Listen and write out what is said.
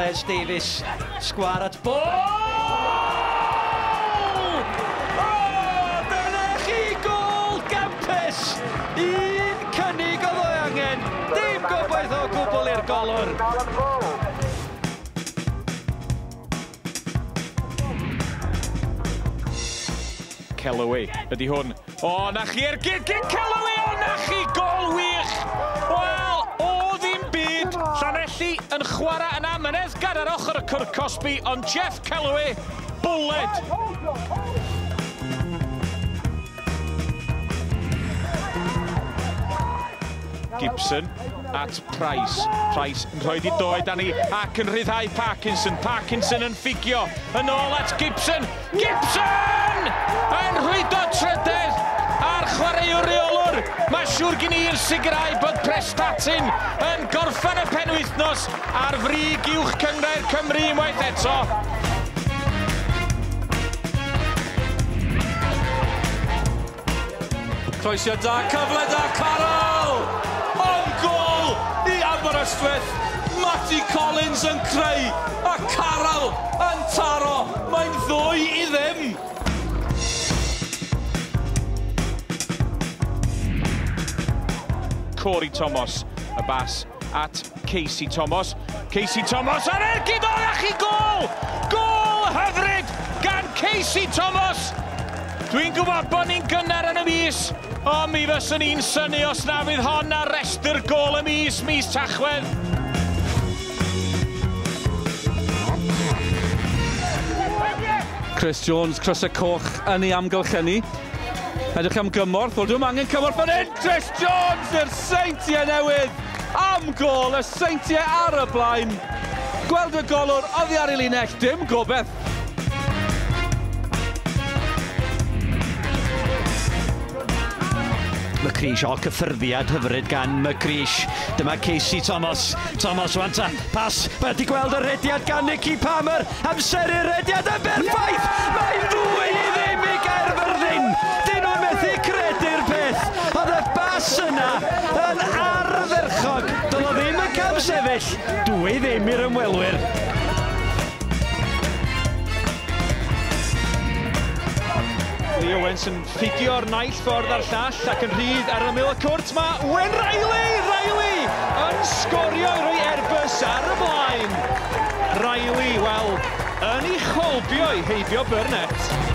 Les Davies, sgwar at bol! O, dyna chi gol gampus! Un cynnig oedd o'i angen, dim gobaith o gwbl i'r golwr. Kellaway ydy hwn. O, na chi ergyd gyn Kellaway! O, na chi gol wych! Wel, o ddim byd! Llanelli yn chwarae yn amyneddgar ar ochr y cwrt cosbi, ond Jeff Kellaway, bwled! Gibson at Price. Price yn rhoi di doed ani ac yn rhyddhau Parkinson. Parkinson yn ffugio yn ôl at Gibson. Gibson! Yn rhwydo trydedd a'r chwaraewr reolwr. Mae siŵr gen i yn sicrhau bod Prestatyn yn gorffen y penwythnos ar frig uwch cynghrair Cymru unwaith eto. Croesio da, cyfle da, Carol! On gol i Aberystwyth! Matty Collins yn creu, a Carol yn taro, mae'n 2-0. Corey Thomas, y bas at Casey Thomas. Casey Thomas ar ergyd, o na chi gol! Gol hyfryd gan Casey Thomas! Dwi'n gwybod bod ni'n gynnar yn y mis, ond mi fyswn i'n synnu os na fydd hon ar restr gol y mis, mis Tachwedd. Chris Jones, crysau coch yn ei amgylchynu. Edrych am gymorth, wel dwi'm angen cymorth fan hyn! Chris Jones i'r Seintiau Newydd! Am gol, y Seintiau ar y blaen. Gweld y golwr oddi ar ei linell, dim gobeith. McCreesh, o cyffyrddiad hyfryd gan McCreesh. Dyma Casey Thomas. Thomas wanta, pas, mae wedi gweld y rediad gan Nicky Palmer. Amseru'r rediad yn berffaith! Mae'n 2-0 i Gaerfyrddin! Dyn nhw'n methu credu'r peth! Oedd y bas yna yn ardderchog. Doedd o ddim yn camsefyll. 2-0 i'r ymwelwyr. Lee Owens yn ffugio'r naill ffordd a'r llall ac yn rhydd ar ymyl y cwrt. Mae Wyn Riley! Riley yn sgorio i roi Airbus ar y blaen. Riley, wel, yn ei cholbio i heibio Burnett.